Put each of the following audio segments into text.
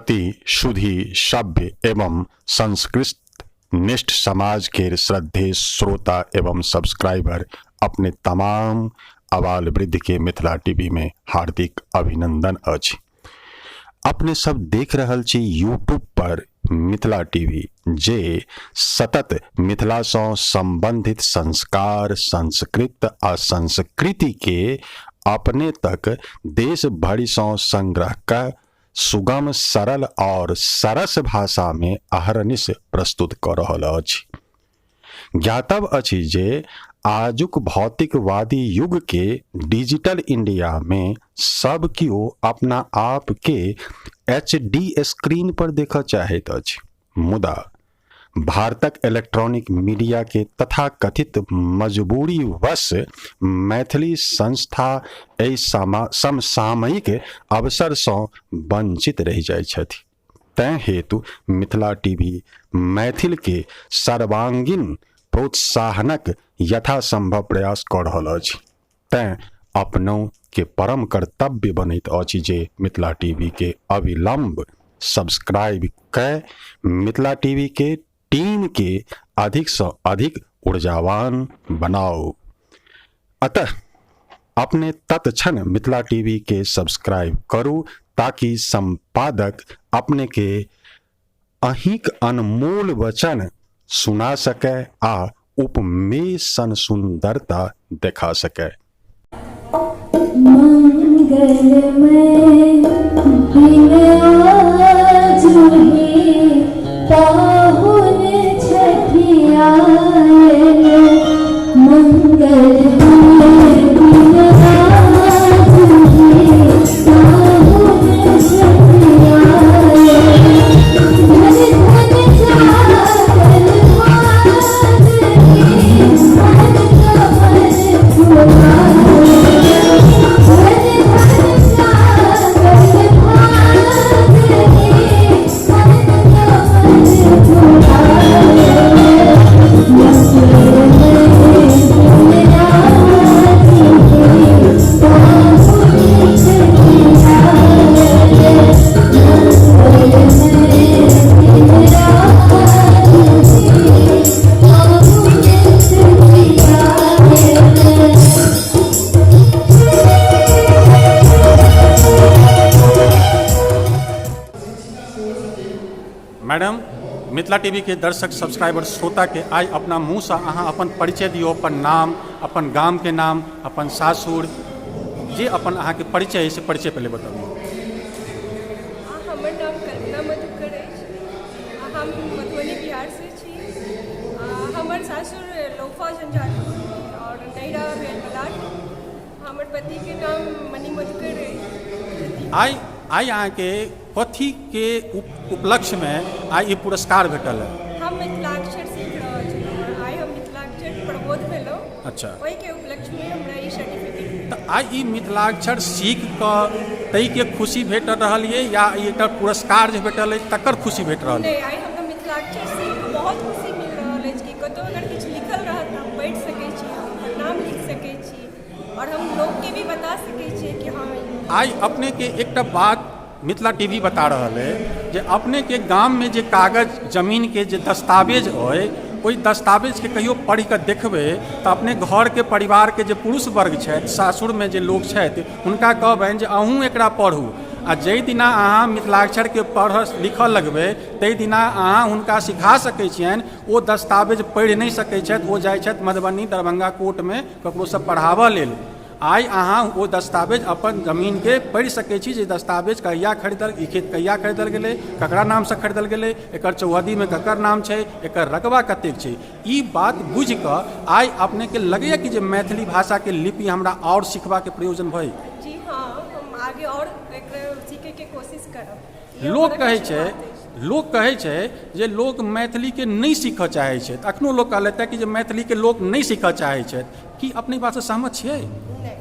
प्रति सुधी सभ्य एवं संस्कृत निष्ठ समाज केर श्रद्धेय श्रोता एवं सब्सक्राइबर अपने तमाम आबाल वृद्ध के मिथिला टीवी में हार्दिक अभिनंदन अछि। अपने सब देख रहल छी यूट्यूब पर मिथिला टीवी, जे सतत मिथिला सँ संबंधित संस्कार, संस्कृत आ संस्कृति के अपने तक देश भरि सँ संग्रह क सुगम, सरल और सरस भाषा में अहर्निश प्रस्तुत क रहल अछि। ज्ञातव्य अछि जे आजुक भौतिकवादी युग के डिजिटल इंडिया में सब कियो अपना आप के एच डी स्क्रीन पर देखऽ चाहैत अछि, मुदा भारतक इलेक्ट्रॉनिक मीडिया के तथाकथित मजबूरीवश मैथिली संस्था एहि समसामयिक अवसर सँ वंचित रहि जाइत छथि। तैं हेतु मिथिला टीवी मैथिल के सर्वांगीण प्रोत्साहनक यथासंभव प्रयास कऽ रहल अछि। तैं अपनहुँ के परम कर्तव्य बनैत अछि जे मिथिला टीवी के अविलंब सब्सक्राइब कय मिथिला टीवी के टीम के अधिक सँ अधिक ऊर्जावान बनाउ। अतः अपने तत्क्षण मिथिला टीवी के सब्सक्राइब करू ताकि संपादक अपने के अहींक अनमोल वचन सुना सकै आ उपमेय सन सुंदरता देखा सकै। मंगलमय दिन आजुहि पाहुन छठि आयल, मंगलमय दिन आजुहि पाहुन छठि आयल, धन धन जागल भागहि मन कमल फुलायल, धन धन जागल भागहि मन कमल फुलायल, मंगलमय दिन आजुहि पाहुन छठि आयल, मंगलमय दिन आजुहि पाहुन छठि आयल। मैडम, मिथिला टीवी के दर्शक सब्सक्राइबर श्रोता के आइ अपना मुँह सँ अहाँ अपन परिचय दियौ, अपन नाम, अपन गाम के नाम, अपन सासुर, जे अपन अहाँके परिचय अइ से परिचय पहिले बतबियौ। हमर नाम कल्पना मधुकर अछि आ हम मधुबनी बिहारसँ छी। हमर सासुर लौफा झंझारपुर आओर नैहरा भेल बलाट। हमर पतिके नाम मणि मधुकर अछि। आइ अहाँके कथीके उपलक्ष्यमे आइ ई पुरस्कार भेटल है? हम मिथिलाक्षर सीख रहल छलहुँ, आइ हम मिथिलाक्षर प्रबोध भेलहुँ। ओहिके उपलक्ष्यमे हमरा ई सर्टिफिकेट। तऽ आइ ई मिथिलाक्षर सीख कऽ ताहिके खुशी भेट रहल ये या ई एकटा पुरस्कार जे भेटल अछि तकर खुशी भेट रहल? नहि, आइ हमरा मिथिलाक्षर सीख कऽ बहुत खुशी मिल रहल अछि कि कतहु अगर किछु लिखल रहत तऽ हम पढ़ि सकैत छी, हम अपन नाम लिख सकैत छी आओर हम लोकके भी बता सकैत छियै कि हँ। आइ अपनेके एकटा बात मिथिला टीवी बता रहल अइ जे अपनेके गाममे जे कागज जमीनके जे दस्तावेज अइ ओहि दस्तावेजके कहियो पढ़िकऽ देखबै तऽ अपने घरके परिवारके जे पुरुष वर्ग छथि, सासुरमे जे लोक छथि, हुनका कहबनि जे अहूँ एकरा पढ़ू आ जाहि दिना अहाँ मिथिलाक्षरके पढ़ऽ लिखऽ लगबै ताहि दिना अहाँ हुनका सिखा सकै छियनि। ओ दस्तावेज पढ़ि नहि सकै छथि, ओ जाइ छथि मधुबनी दरभंगा कोर्टमे ककरोसँ पढ़ाबऽ लेल। आइ अहाँ ओ दस्तावेज अपन जमीनके पढ़ि सकै छी जे दस्तावेज कहिया खरीदल, ई खेत कहिया खरीदल गेलै, ककरा नामसँ खरीदल गेलै, एकर चौहद्दीमे ककर नाम छै, एकर रकबा कतेक छै। ई बात बुझिकऽ आइ अपनेके लगैए कि जे मैथिली भाषाके लिपि हमरा आओर सिखबाके प्रयोजन भइ? जी हँ, हम आगे आओर एकरा सीखैके कोशिश करब। लोक कहै छै, लोक कहै छै जे लोक मैथिलीके नहि सीखऽ चाहै छथि। अखनो लोक कहलथि कि जे मैथिलीके लोक नहि सीखऽ चाहै छथि। की अपने बातसँ सहमत छियै? नहि।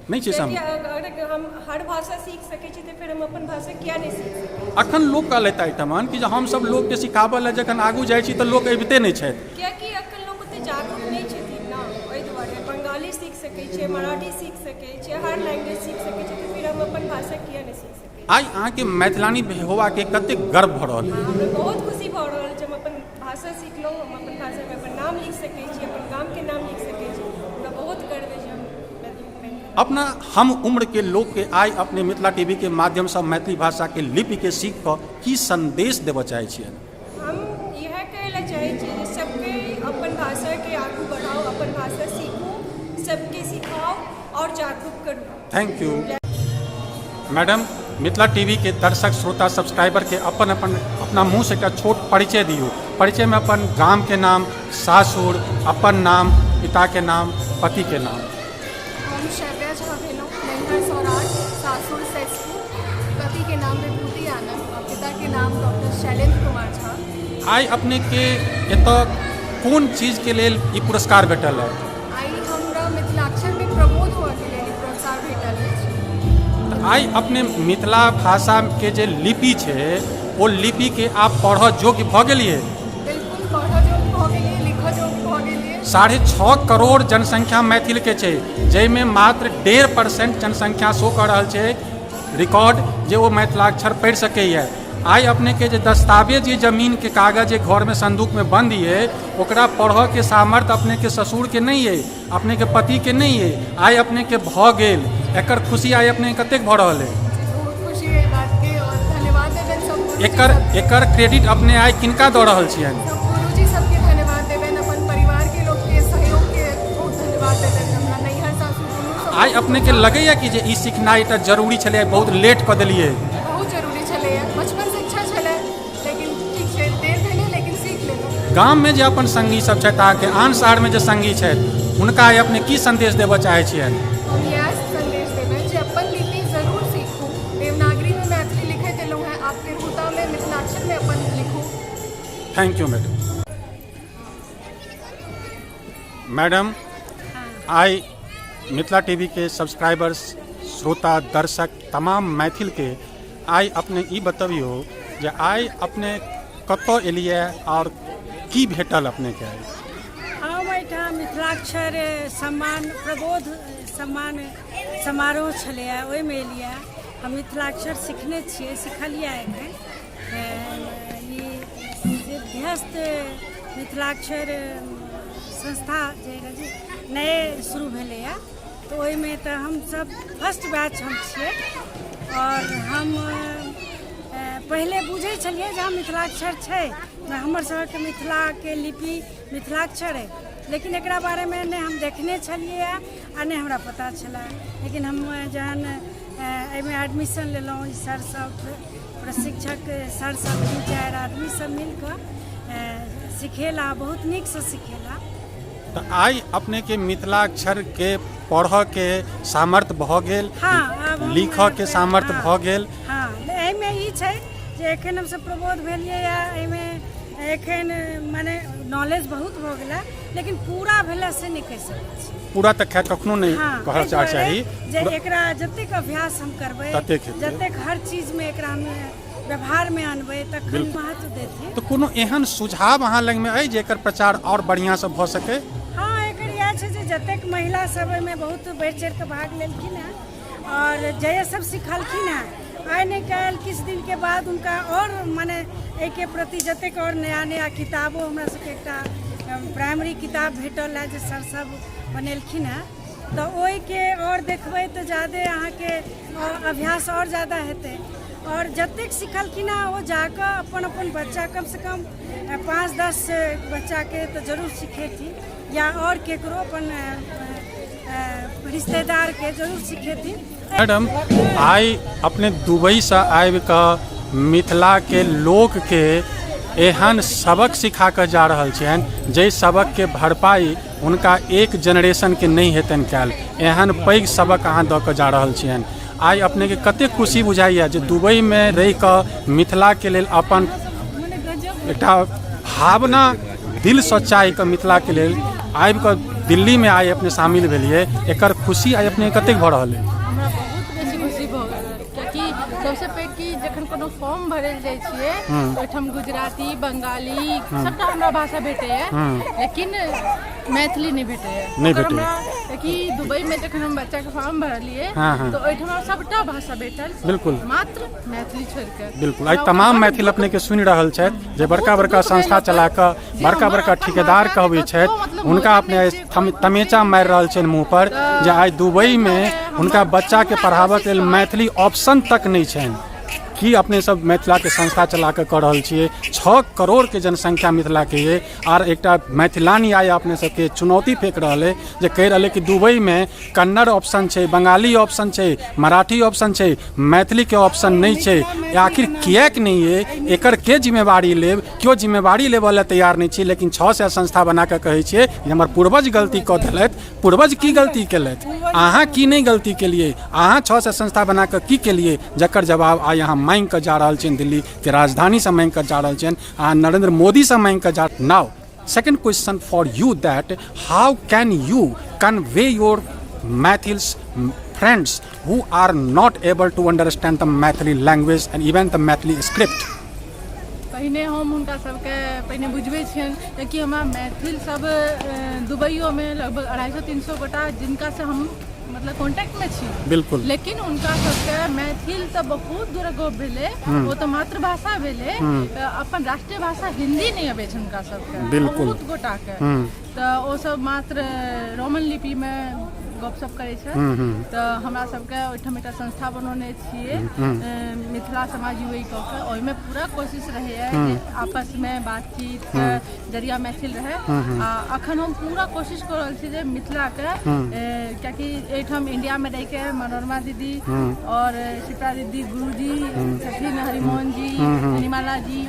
नहि छियै सहमत? अगर हम हर भाषा सीख सकै छी तऽ फेर हम अपन भाषा किया नहि सीख सकै छी? अखन लोक कहलथि एहिठमन कि जे हमसभ लोकके सिखाबऽ लए जखन आगू जाइ छी तऽ लोक अबिते नहि छथि। कियाकि अखन लोक ओते जागरूक नहि छथिन ने, ओहि दुआरे। बंगाली सीख सकै छियै, मराठी सीख सकै छियै, हर लैंग्वेज सीख सकै छियै, तऽ फेर हम अपन भाषा किया नहि सीख सकै? आइ अहाँके मैथिलानी होबाके कतेक गर्व भऽ रहल अइ? हमरा बहुत खुशी भऽ रहल छै। हम अपन भाषा सिखलहुँ, हम अपन भाषामे अपन नाम लिख सकै छी, अपन गामके नाम लिख सकै छी। हमरा बहुत गर्व अछि हम मैथिली। अपना हम उम्रके लोकके आइ अपने मिथिला टीवीके माध्यमसँ मैथिली भाषाके लिपिके सीख कऽ की सन्देश देबऽ चाहै छियनि? हम इएह कहै लए चाहै छियै जे सबके अपन भाषाके आगू बढ़ाउ, अपन भाषा सीखू, सबके सिखाउ आओर जागरूक करू। Thank you madam. Mithila TV के दर्शक, श्रोता, सब्सक्राइबर के अपन अपन अपना मुँह से एकटा छोट परिचय दियौ। परिचय में अपन गाम के नाम, सासुर, अपन नाम, पिता के नाम, पति के नाम। हम शैव्या झा भेलहुँ, नैहर सौराठ, सासुर सैसपुर, पतिके नाम विभूति आनन्द आओर पिताके नाम डॉक्टर शैलेन्द्र कुमार झा। आइ अपने के एतऽ कोन चीज के लेल ई पुरस्कार भेटल है? आइ हमरा मिथिलाक्षरमे प्रबोध होअके लेल ई पुरस्कार भेटल अछि। तऽ आइ अपने मिथिला भाषाके जे लिपि छै ओ लिपिके आब पढ़ऽ योग्य भऽ गेलियै? बिल्कुल पढ़ऽ योग्य भऽ गेलियै, लिखऽ योग्य भऽ गेलियै। 6.5 करोड़ जनसंख्या मैथिलके छै, जाहिमे मात्र 1.5% जनसंख्या शो कऽ रहल छै रिकॉर्ड जे ओ मैथिलाक्षर पढ़ि सकैए। आइ अपनेके जे दस्तावेज, जे जमीनके कागज जे घरमे संदूकमे बन्द अइ, ओकरा पढ़ऽके सामर्थ्य अपनेके ससुरके नहि अइ, अपनेके पतिके नहि अइ, आइ अपनेके भऽ गेल, एकर खुशी आइ अपनेके कतेक भऽ रहल अइ? बहुत खुशी अइ बातके आओर धन्यवाद देबनि सब गुरुजी एकर सबके। एकर क्रेडिट अपने आइ किनका दऽ रहल छियनि? सब गुरुजी सबके धन्यवाद देबनि, अपन परिवारके लोकके सहयोगके बहुत धन्यवाद देबनि, हमरा नैहर सासुर दुनू सब। आइ अपनेके लगैए कि जे ई सिखनाइ एकटा जरूरी छलै, बहुत लेट कऽ देलियै? बहुत जरूरी छलैए, बचपनसँ इच्छा छलै, लेकिन ठीक छै, देर भेलै लेकिन सीख लेलहुँ। गाममे जे अपन सङ्गी सब छथि, अहाँके आन शहरमे जे सङ्गी छथि, हुनका आइ अपने की सन्देश देबऽ चाहै छियनि? हम इएह सन्देश देबनि जे अपन लिपि जरूर सीखू। देवनागरीमे मैथिली लिखैत एलहुँ हेँ, आब तिरहुतामे मिथिलाक्षरमे अपन लिखू। Thank you madam. Madam, I Mithila TV के सब्सक्राइबर्स, श्रोता, दर्शक, तमाम मैथिल के आइ अपने ई बतबियौ जे आइ अपने कतऽ एलियै आओर की भेटल अपनेके आइ? हम एहिठाम मिथिलाक्षर सम्मान प्रबोध सम्मान समारोह छलैए, ओहिमे एलियै। हम मिथिलाक्षर सिखने छियै, सिखलियै एखन। ई सिद्ध्यस्त मिथिलाक्षर संस्था जे नए शुरू भेलैए, तऽ ओहिमे तऽ हमसभ फर्स्ट बैच हम छियै। आओर हम पहिले बुझै छलियै जे हँ, मिथिलाक्षर छै, हमर सभके मिथिलाके लिपि मिथिलाक्षर अइ, लेकिन एकरा बारेमे नहि हम देखने छलियै आ नहि हमरा पता छलए। लेकिन हम जहन एहिमे एडमिशन लेलहुँ, ई सर सब, प्रशिक्षक सर सब, तीन चारि आदमी सब मिल कऽ सिखेला, बहुत नीकसँ सिखेला। तऽ आइ अपनेके मिथिलाक्षरके पढ़ऽके सामर्थ्य भऽ गेल? हँ, आब हम लिखऽके सामर्थ्य भऽ गेल? हँ, एहिमे ई छै जे एखन हमसब प्रबोध भेलियै। एहिमे एखन मने नॉलेज बहुत भऽ गेलै, लेकिन पूरा भेलै से नहि कहि सकै छी। पूरा तऽ खैर कखनो नहि कहल एहि दुआरे चाही जे एकरा जतेक अभ्यास हम करबै ततेक हेतै। जतेक हर चीजमे एकरा हम व्यवहारमे अनबै, तखन महत्व देथिन। तऽ कोनो एहन सुझाव अहाँ लगमे अइ जे एकर प्रचार आओर बढ़िआँसँ भऽ सकै? हँ, एकर इएह छै जे जतेक महिला सब एहिमे बहुत बढ़ि चढ़ि कऽ भाग लेलखिन हेँ आओर जे सब सिखलखिन हेँ, आइ नहि काल्हि किछु दिनके बाद हुनका आओर मने एहिके प्रति जतेक आओर नया नया किताबो, हमरा सबके एकटा प्राइमरी किताब भेटल है जे सर सब बनेलखिन हेँ, तऽ ओहिके आओर देखबै तऽ जादे अहाँके अभ्यास आओर जादा हेतै। आओर जतेक सिखलखिन हेँ, ओ जाकऽ अपन अपन बच्चा, कमसँ कम 5-10 बच्चाके तऽ जरूर सिखेथिन या आओर केकरो अपन रिश्तेदारके जरूर सिखेथिन। मैडम, आइ अपने दुबईसँ आबि कऽ मिथिलाके लोकके एहन सबक सिखा कऽ जा रहल छियनि, जाहि सबकके भरपाई हुनका एक जेनरेशनके नहि हेतनि कयल, एहन पैघ सबक अहाँ दऽ कऽ जा रहल छियनि। आइ अपनेके कतेक खुशी बुझाइए जे दुबईमे रहि कऽ मिथिलाके लेल अपन एकटा भावना दिलसँ चाहि कऽ मिथिलाके लेल आबि कऽ दिल्लीमे आइ अपने शामिल भेलियै, एकर खुशी आइ अपने कतेक भऽ रहल अइ? हमरा बहुत बेसी खुशी भऽ गेल, कियाकि सबसँ पैघ कि जखन कोनो फॉर्म भरै लए जाइ छियै ओहिठाम गुजराती बंगाली सबटा हमरा भाषा भेटैए लेकिन मैथिली नहि भेटैए नहि ओकर भेटैए। हमरा कि दुबईमे जखन हम बच्चाके फॉर्म भरलियै हाँ, हाँ। तऽ ओहिठाम हमरा सबटा भाषा भेटल बिल्कुल। मात्र मैथिली छोड़ि कऽ बिल्कुल आइ तमाम मैथिल अपने के सुनि रहल छथि जे बड़का बड़का संस्था चला कऽ बड़का बड़का ठेकेदार कहबै छथि हुनका अपने आइ तमेचा मारि रहल छनि मुँह पर जे आइ दुबईमे हुनका बच्चाके पढ़ाबऽके लेल मैथिली ऑप्शन तक नहि छनि की अपने सब मिथिलाके संस्था चला कऽ कऽ रहल छियै 6 करोड़के जनसंख्या मिथिलाके ये आर एकटा मैथिलानी आइ अपने सबके चुनौती फेंक रहल अइ जे कहि रहल अइ कि दुबईमे कन्नड़ ऑप्शन छै बंगाली ऑप्शन छै मराठी ऑप्शन छै मैथिलीके ऑप्शन नहि छै आखिर किएक नहि अइ एकर के जिम्मेवारी लेब केओ जिम्मेवारी लेबऽ लए तैयार नहि छी लेकिन 600 संस्था बना कऽ कहै छियै जे हमर पूर्वज गलती कऽ देलथि पूर्वज की गलती केलथि अहाँ की नहि गलती केलियै अहाँ 600 संस्था बना कऽ की केलियै जकर जवाब आइ अहाँ मांगि कऽ जा रहल छियनि दिल्लीके राजधानीसँ मांगि कऽ जा रहल छियनि अहाँ नरेंद्र मोदीसँ मांगि कऽ जा now second question for you that how can you convey your Maithils friends who are not able to understand the Maithili language and even the Maithili script. पहिने हम हुनका सबके पहिने बुझबै छियनि कि हमरा मैथिल सब दुबइयोमे लगभग 250-300 गोटा जिनकासँ हम मतलब कॉन्टेक्टमे छी बिल्कुल लेकिन हुनका सबके मैथिल तऽ बहुत दूरक गप भेलै ओ तऽ मातृभाषा भेलै अपन राष्ट्रीय भाषा हिन्दी नहि अबै छै हुनका सबके बिल्कुल बहुत गोटाके तऽ ओ सब मात्र रोमन लिपिमे गपशप करै छै तऽ हमरा सबके ओहिठाम एकटा संस्था बनौने छियै मिथिला समाज यूएई कऽ के ओहिमे पूरा कोशिश रहैए जे आपसमे बातचीत जरिया मैथिल रहै आ अखन हम पूरा कोशिश कऽ रहल छी जे मिथिलाके कियाकि एहिठाम इंडियामे रहिके मनोरमा दीदी आओर शिप्रा दीदी गुरुजी छथिन हरिमोहन जी निमाला जी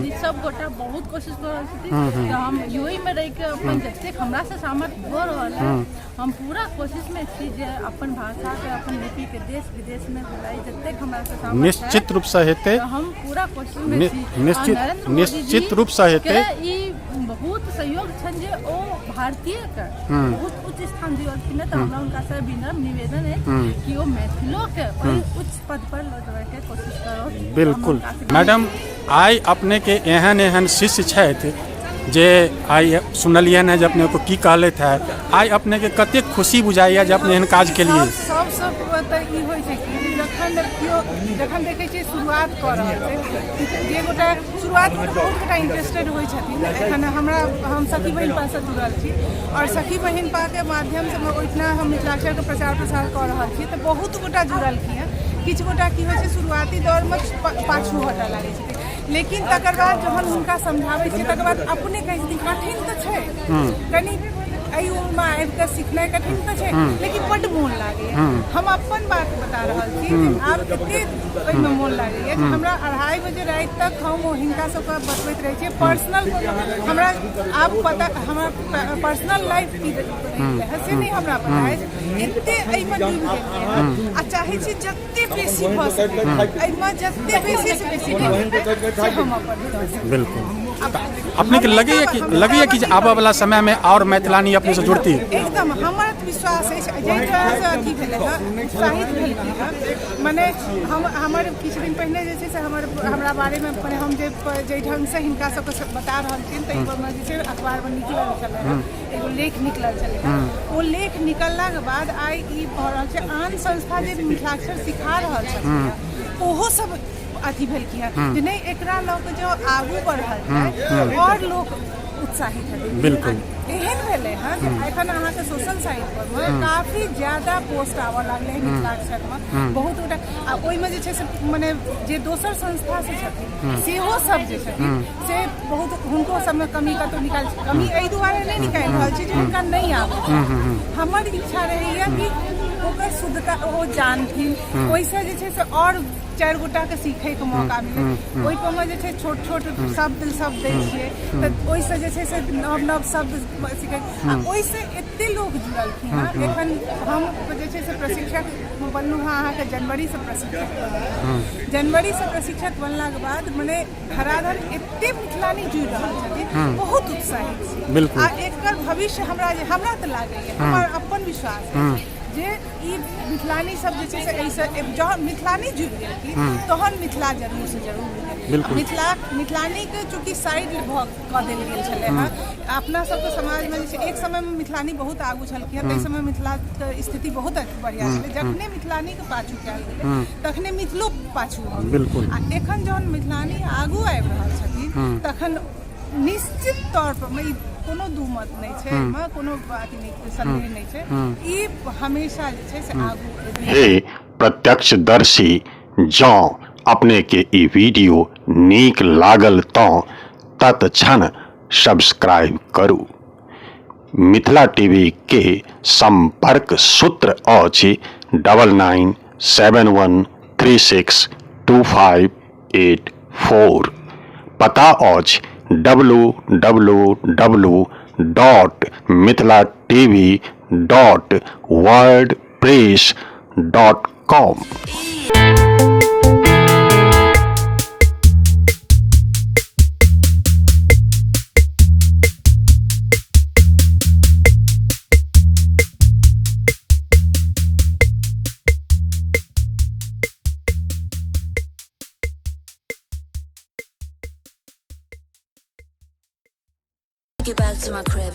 जी सब गोटा बहुत कोशिश कऽ रहल छथिन तऽ हम यूएई मे रहिके अपन जतेक हमरासँ सामर्थ्य भऽ रहल है हम पूरा कोशिशमे छी जे अपन भाषाके अपन लिपिके देश विदेशमे फैलाई जतेक हमरासँ सामर्थ्य निश्चित रूपसँ हेतै तऽ हम पूरा कोशिशमे छी निश्चित नरेंद्र मोदी जी निश्चित रूपसँ हेतै के ई बहुत सहयोग छनि जे ओ भारतीयके बहुत उच्च स्थान दियौलखिन तऽ हमरा हुनकासँ विनम्र निवेदन अछि कि ओ मैथिलोके ओहि उच्च पद पर लऽ जेबाके कोशिश करब बिल्कुल मैडम आइ अपनेके एहन एहन शिष्य छथि जे आइ सुनलियनि हँ जे अपने को की कहलथि है आइ अपनेके कतेक खुशी बुझाइए जे अपने एहन काज केलियै सबसँ तऽ ई होइ छै कि जखन केओ जखन देखै छियै शुरुआत कऽ रहल छै जे गोटा शुरुआतमे तऽ बहुत गोटा इंटरेस्टेड होइ छथिन एखन हमरा हम सखी बहिनपासँ जुड़ल छी आओर सखी बहिनपाके माध्यमसँ ओहिठिना हम मिथिलाक्षरके प्रचार प्रसार कऽ रहल छी तऽ बहुत गोटा जुड़लखिन हँ किछु गोटा की होइ छै शुरुआती दौरमे पाछू हटऽ लागै छथिन लेकिन तकर बाद जहन हुनका समझाबै छियै तकर बाद अपने कहै छथिन कठिन तऽ छै कनि एहि उम्रमे आबि कऽ सिखनाइ कठिन तऽ छै लेकिन बड्ड मोन लागैए हम अपन बात बता रहल छी जे आब एते ओहिमे मोन लागैए जे हमरा 2:30 बजे राति तक हम हिनका सबके बतबैत रहै छियै पर्सनल हमरा आब पता हमरा पर्सनल लाइफ की रहै से नहि हमरा पता अछि एते एहिमे डूबि गेलियै हँ आ चाहै छी जते बेसी भऽ सकै एहिमे जते बेसीसँ बेसी से हम अपन दऽ सकी बिल्कुल अपनेके लगैए कि लगैए कि जे आबऽवला समयमे आओर मैथिलानी अपनेसँ जुड़ती एकदम हमर विश्वास अछि जाहि तरहसँ अथी भेलै हँ उत्साहित भेलखिन हँ मने हम हमर किछु दिन पहिने जे छै से हमर हमरा बारेमे मने हम जे जाहि ढङ्गसँ हिनका सबके बता रहल छियनि ताहि परमे जे छै अखबारमे निकलल छलै हँ एगो लेख निकलल छलै हँ ओ लेख निकललाके बाद आइ ई भऽ रहल छै आन संस्था जे मिथिलाक्षर सिखा रहल छथिन ओहो सब अथी भेलखिन हँ जे नहि एकरा लऽ कऽ जँ आगू बढ़ल जाय आओर लोक उत्साहित हेतै बिल्कुल एहन भेलै हँ जे एखन अहाँके सोशल साइट पर मे काफी ज्यादा पोस्ट आबऽ लागलै हँ मिथिलाक्षरमे बहुत गोटा आ ओहिमे जे छै से मने जे दोसर संस्था से छथिन सेहो सब जे छथिन से बहुत हुनको सबमे कमी कतहु निकाल कमी एहि दुआरे नहि निकालि रहल छै जे हुनका नहि आबै हमर इच्छा रहैया कि ओकर शुद्धता ओ जानथिन ओहिसँ जे छै से आओर चारि गोटाके सीखैके मौका मिलै ओहि परमे जे छै छोट छोट शब्द सब दै छियै तऽ ओहिसँ जे छै से नव नव शब्द सीखै आ ओहिसँ एते लोक जुड़लखिन हँ एखन हम जे छै से प्रशिक्षक बनलहुँ हँ अहाँके जनवरीसँ प्रशिक्षक बनलहुँ जनवरीसँ प्रशिक्षक बनलाके बाद मने धराधर एते मिथिलानी जुड़ि रहल छथिन बहुत उत्साहित छी बिल्कुल आ एकर भविष्य हमरा हमरा तऽ लागैए हमर अपन विश्वास अछि जे ई मिथिलानी सब जे छै से एहिसँ जहन मिथिलानी जुड़ि गेलखिन तहन मिथिला जरूर से जरूर मिथिला मिथिलानीके चूँकि साइड भऽ कऽ देल गेल छलै हँ। अपना सबके समाजमे जे छै एक समयमे मिथिलानी बहुत आगू छलखिन हँ, ताहि समय मिथिलाके स्थिति बहुत बढ़िआँ छलै। जखने मिथिलानीके पाछू कयल गेलै तखने मिथिलो पाछू भऽ गेलै। आ एखन जहन मिथिलानी आगू आबि रहल छथिन तखन निश्चित तौर पर ई कोनो दू मत नहि छै, एहिमे कोनो अथी नहि, सन्देह नहि छै, ई हमेशा जे छै से आगू एबै। हे प्रत्यक्षदर्शी, जँ अपने के ई वीडियो नीक लागल तँ तत्क्षण सब्सक्राइब करू। मिथिला टीवी के संपर्क सूत्र अछि 9971362584। पता अछि W W W dot Mithila TV dot wordpress dot com. Get back to my crib.